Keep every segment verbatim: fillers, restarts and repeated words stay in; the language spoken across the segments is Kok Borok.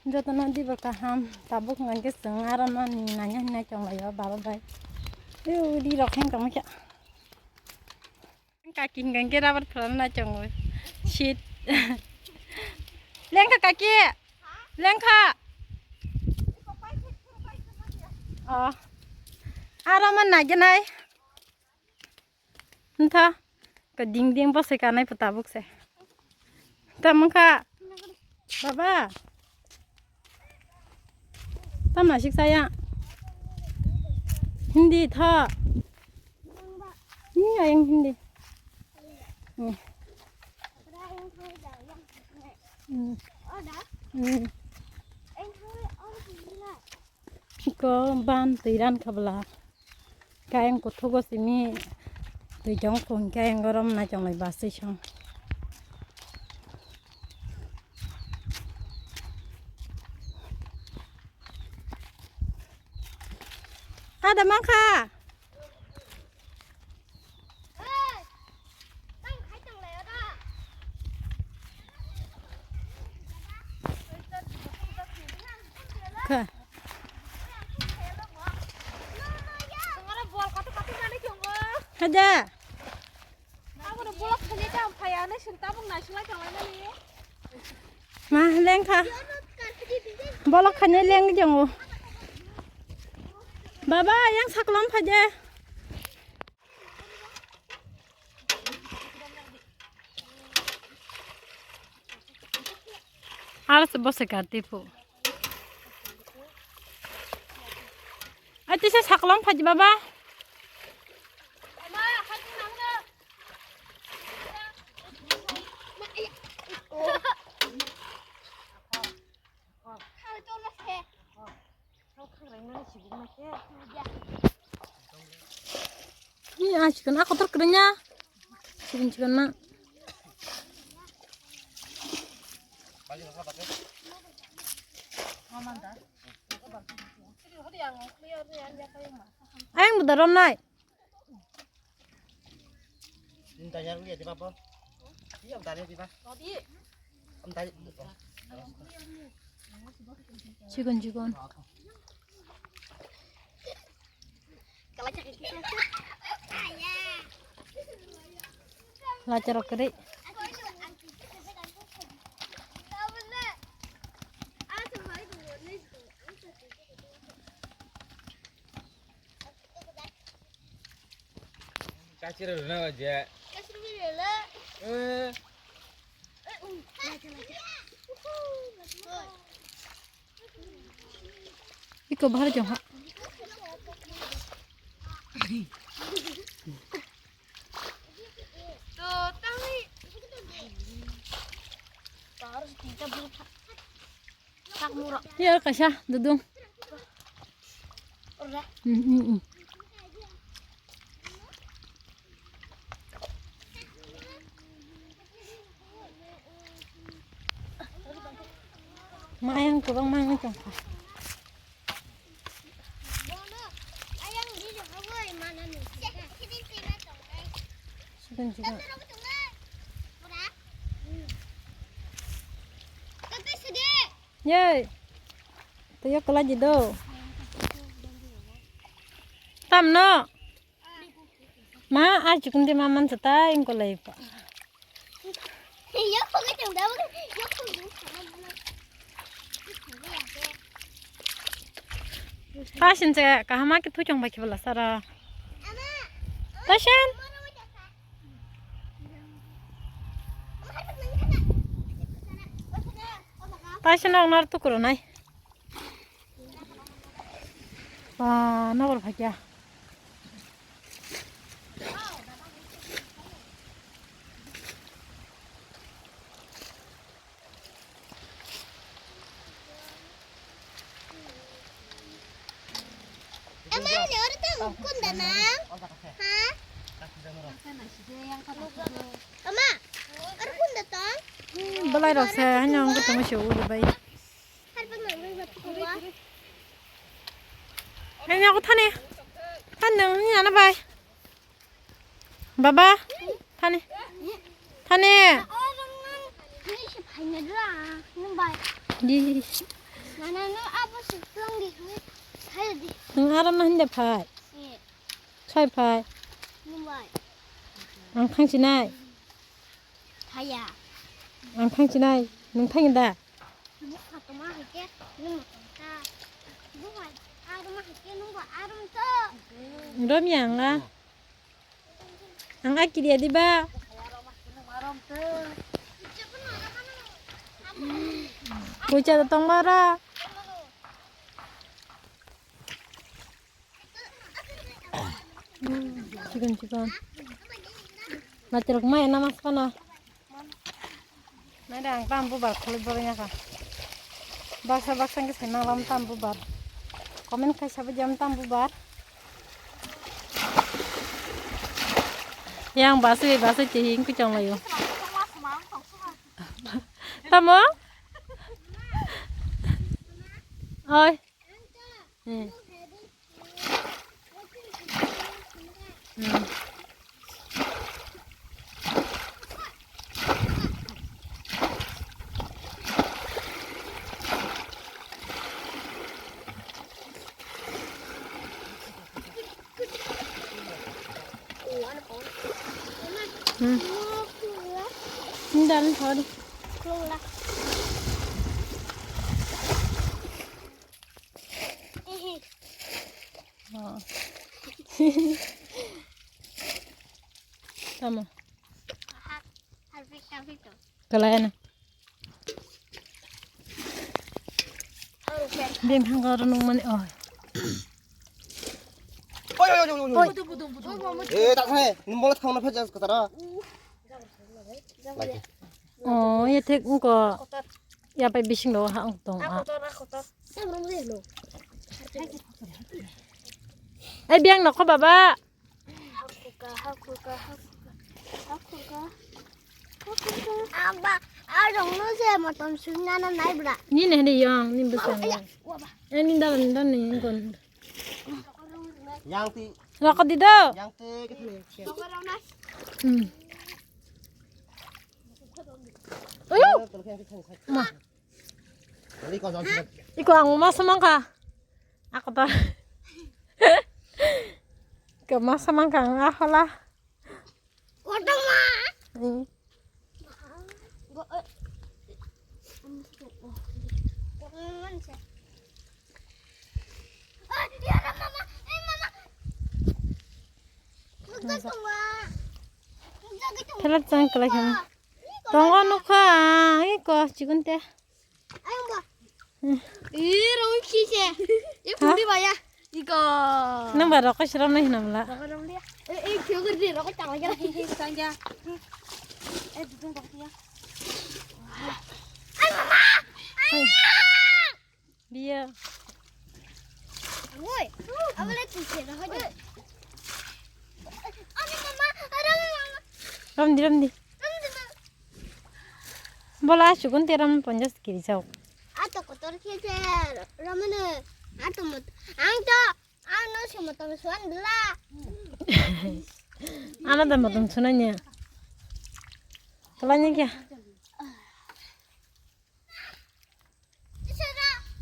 Jotono dibo kaham, tabuk hwnkhe chwng aro no ni nanya hinai tonglaio baba bai. Ui, ui, ri rok heng tongma khe. Kaki hwnkhe rubber phalna tongo. Shit. Lengkha kaki. Lengkha. Oh. Aro man nai genai. Ntha. Ka ding ding bo se kanai pa tabuk se. Tamo kha. Baba. Tam nasik saya. Hindi tha. Ni ayang hindi. Ni. Hmm. Hmm. Ko ban twi ran khabla. Kayang kuthugo simi twi jong khung kayang gorom na chonglai basi song. Ada mangkha. Kha. Haja. Ma lengkha. Bolok khainai leng jongo. Baba, yang saklam phaje. Aro se bose karti phu. Ai tisa saklam phaji baba. Ni a chikon a kotor kwrwngya. Chikon chikon na. Ayang buda rom nai. Chikon chikon. Lacharok kwrwi. Kachira rwna ba je. Eh. Iko bahar jong ha. Ya kaisa dudung. Hmm, hmm, hmm. Ma ayang kwbangma wngwi tongkha. Chikon chikon. Yey. Twiyo kwlai di do. Tamno? Ma, a chikon di ma man sa ta ingko lai pa. Tasin se kahama ki thuchong bai kibla sara. Tasin. Tasin ang nar tukuro nai. Ba, nokol phakya. Ama, ni oro tong kunda na? Ha? Ama, oro kunda tong? Belai rok se, hanya ang kutungma se uri bai. Hanya aku thani. Thani ni ana bai. Baba, thani. Thani. Di. Nana, no abo se tong di, hai di. Nwng aram na hinde phai. Eh. Sai phai. Nwng bai. Ang thang sinai. Haya. Ang thang sinai. Nwng thang da. Bukha toma hai ke, nwng tong ta. Bukha aram hai ke, nwng ba aram to. Rom yang a. Ang a kiriya di ba? Kucha da tong ba ra. Chikon, chikon. Matirok maya namas kono. Nai da ang tam bubar khulai borok ya kha. Baksa baksa wngkhe sai nang lam tam bubar. Comment khai sabai jam tam bubar. Yang basui basui tihing kuchong layo. Tamo? Oi. Hmm. Hmm. Hmm. Ini dalam kau di. Oh. Tamo. Kalai na. Beng hang karo nung mani, oh. Oi, oi, oi, oi, oi. Eh, tak sana. Ini mulai tahu napa jelas kata. Oh, ya tek engko. Ya pai bising lo ha ong tong a. Ai biang nokho baba. Hakuka, hakuka, hakuka, hakuka, hakuka. Aba, arong no se motom sung nana nai bra. Ni ne de yong, ni bwsang. Aya, waba. Eh, ni dalan dan ni kon. Yang ti. Rokot di do. Yang ti kita ni. Hmm. Ayo. Ma. Iko ang ma samang ka. Ako ta. Iko ma samang ka ang ahola. Kodama. Hmm. Phelat chang kalai kha. Tongo nukha, iko chikon te. Ayang ba. Hmm. Ih, rong sise. Ih, ha? Pudi ba ya. Iko. Nang ba rokoi seram nai hinam la. Rokoi rom dia. Eh, eh, kyo gede rokoi tang lagi. Tang ya. Eh, dudung rokoi ya. Ay, mama. Ay. Dia. Woi, abale tu se rokoi. Ani mama, ara mama. Ram di, ram di. Bola sukun teram ponjas kiri chao. Ato kotor khe je ramene ato mot ang to ano se motom suan bela. Ana da motom sunanya. Kalanya kya?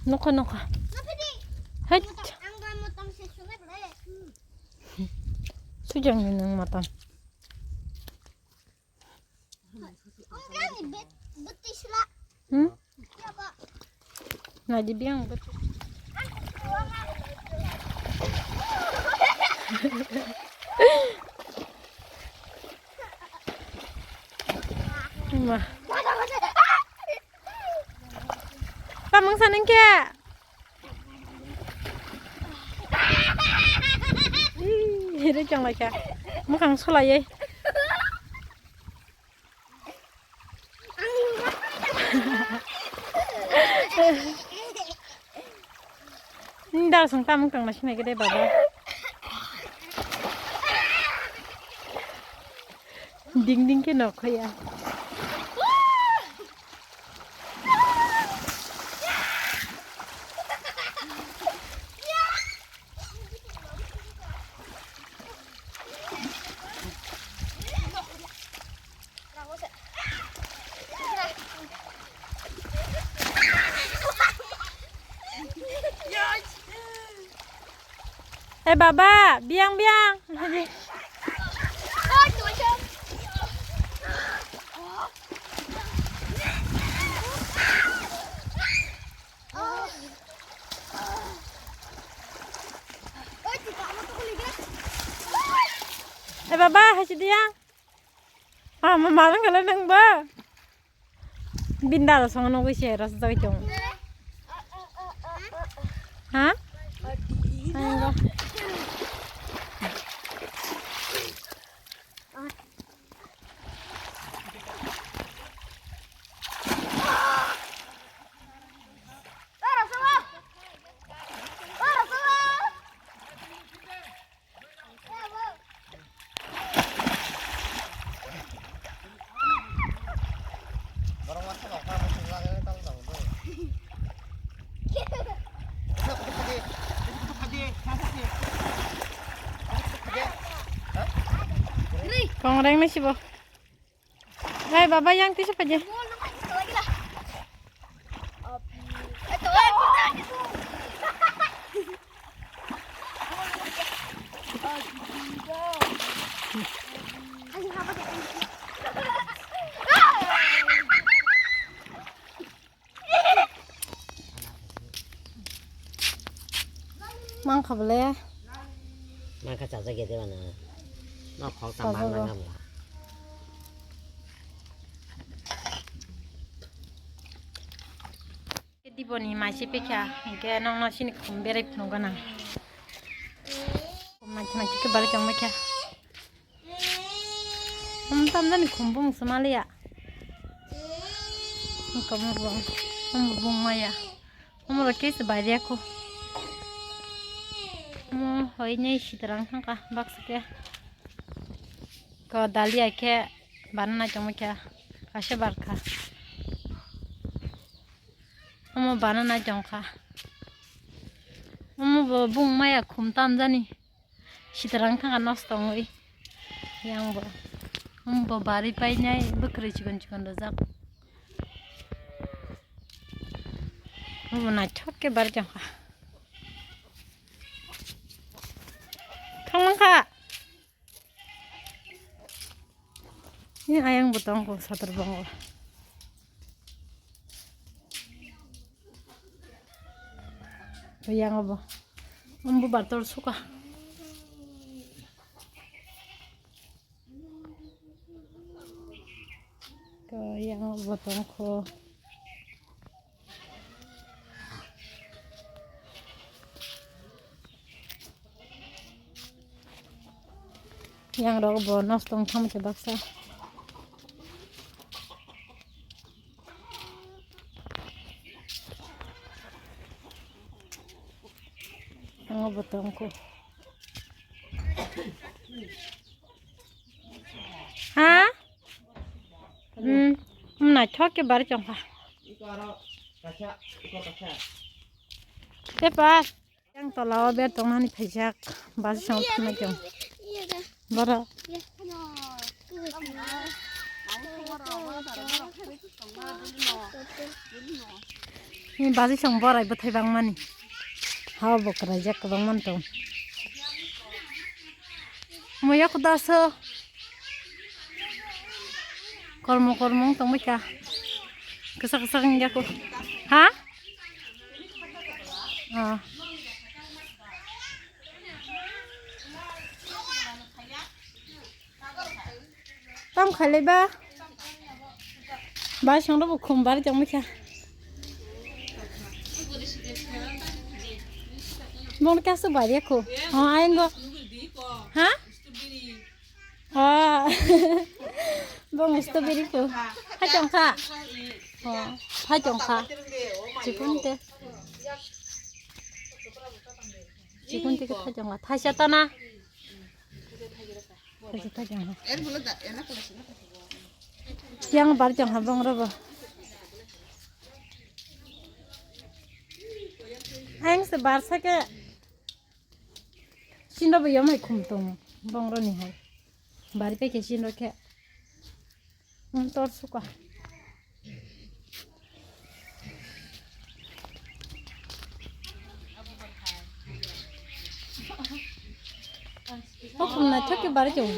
Nokha nokha. Hait. Ang ga motom se sunai bela. Sujang ni nang motom. Hmm? Nadi biang betul. Ma. Tamang saneng ke. Ih, hiri chang lai kha. Mukhang sulai ye. Ni dal song tamang tang na sinai kede baba. Ding ding ke nok ya. Baba, biang biang. Eh, baba, hai sidi yang. Ah, ma marang kala nang ba. Bindal song nugui se ras jai tong. Ha? Ayo. Kongreng nai sibo. Hai baba, yang tisu paje. Mang kha bole. Mang kha chajak ya de bana. No khok ta mang na ngam la. Diboni maisi pekha, hingke nongno sini khum berai phunuk gana. Khum maisi maisi khe bari tongma kha. Khum tamjani khum bung sumaliya. Khum bung, khum bung maya. Khum ro kesi bari ako. Mo hoi nei sitrang thangka baksa khe. Ko dalia khe banana tongma kha. Kaisa barkha. Omo banana jongkha. Omo bo bung maya khum tamjani. Sitrang thangkha nosto wngwi. Yang bo. Omo bo bari painai bwkrwi chikon chikon rijak. Omo bo naithok khe bari jongkha. Thangmangkha. Ni ayang bo tongkho satar bongo. Yang bo. Ambo bator suka. Ko yang bo tongkho. Yang rok bo nosto wng thangma khe baksa. Ang bo tongkho. Ha? Hmm. Naithok khe bari chongkha. Pepa. Yang tola o ber tongnani phaijak. Basi song thumai tong. Boro. Ni basi song borai bwthai bangmani. Hao bo kwraijak kwbangma tong. Moya kudaso. Kormo kormo wng tongbaikha. Kwsa kwsa wngya kho. Ha? Ah. Tam khailai ba. Ba song rok bo khum bari tongmai kha. Bong kasu bari kho. Ha, ayang go. Ha? Ah. Bong strawberry kho. Hai tong kha. Oh, hai tong kha. Chikun te. Chikun te khe hai tong kha. Thaisa ta na. Yang bar jang ha bong robo. Ayang se bar sa ke. Sinro bo yomai khum tong bong roni hai. Bari pai ke sinro khe. Tor suka. Kok sum naithok khe barwi tongo.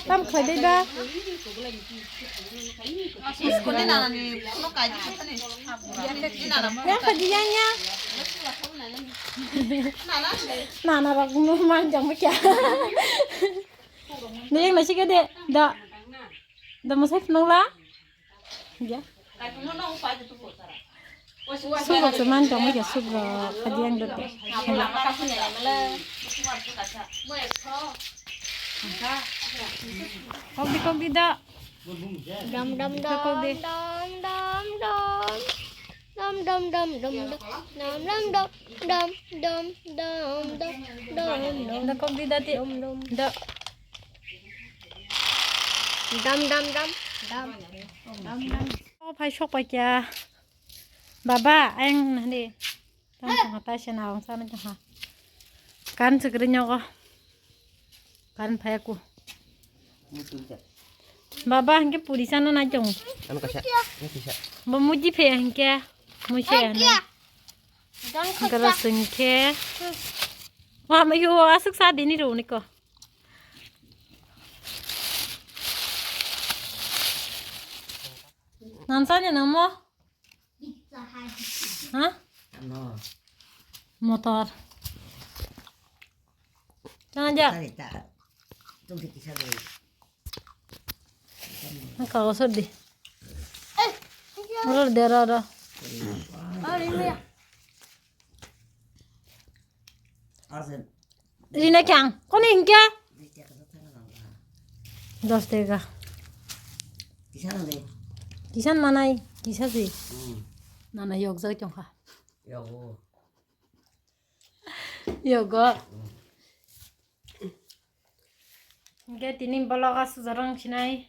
Tam khlai dai ba. Yang khaji yang ya. Nana rok no man jang kya. Ni yang nasi ke de da. Da mo sai phunang la. Ya. Subrok se man tong ya subrok khaji ang dot. Kok di kok di da. Dam dam dam dam dam dam dam dam dam dam dam dam dam dam dam dam dam dam dam. Da kok di da ti. Dam dam. Da. Dam dam dam dam. Dam dam. O phai sok pai kya. Baba, ayang nani. Tang tang ta se na ong sa na ha. Kan se kri nyogo. Kan phai ku. Baba, hingke puri sana na jong. Ano kasa, ano kasa. Bo muji phe hingke. Muji ano. Hingke ro singke. Wa ma yo asuk sa dini ro ni ko. Nansani namo? Ha? Motor. Tana ja. Ang kago sor di. Motor dera da. Rina kyang, koni hingke? Dos tega. Kisan manai, kisa si. Nana yok jai tongkha. Yogo. Hingke tini vlog asuk jorong sinai.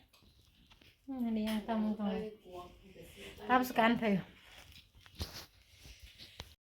Ani yang tamung tong. Tabs kan phayo.